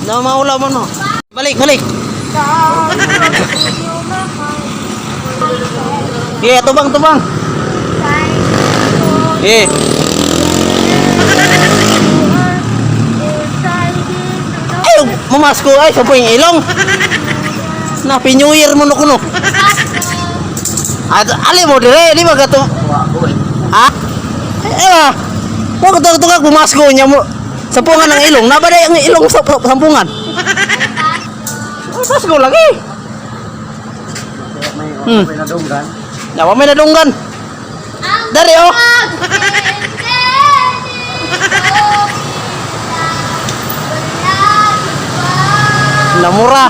Na maulaw man mo. Balik, balik. Yeah, tubang, tubang. Yeah. Ay, mamasko ay sa yung ilong. Na New Year mo no kuno. At ali mo dire, di ba gato? Ha? Eh ba? Wa ko tugag pumasko niya mo. Sampungan ng ilong. Nabaday ang ilong sa sampungan. Pasko lagi. May nadunggan. Nawa may nadunggan. Dari oh. Namura.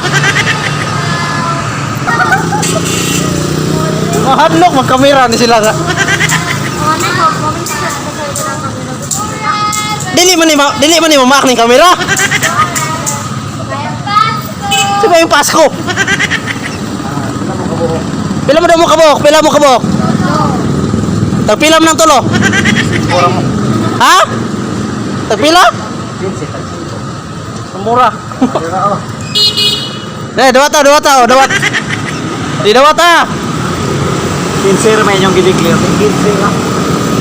Mahadlok magkamera ni sila nga. Dili man ni mamak ning kamera. Sa yung Pasko? Pila mo daw mo kabok? Pila mo kabok? Tagpila mo ng tulo? Ha? Tagpila? 15. Ang mura. Dira oh. Eh, dawata, dawata, oh, dawat. Di dawata. 15 ra may inyong gideclare. 15 ra.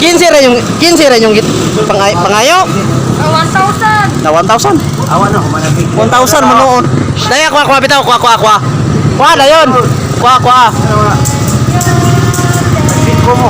15 ra yung pangayo. 1,000! Na 1,000. Awa no, human 1,000 man noon. Daya kuha kuha bitaw, kuha kuha kuha. Kuha dayon. Kuha kuha. Ko mo.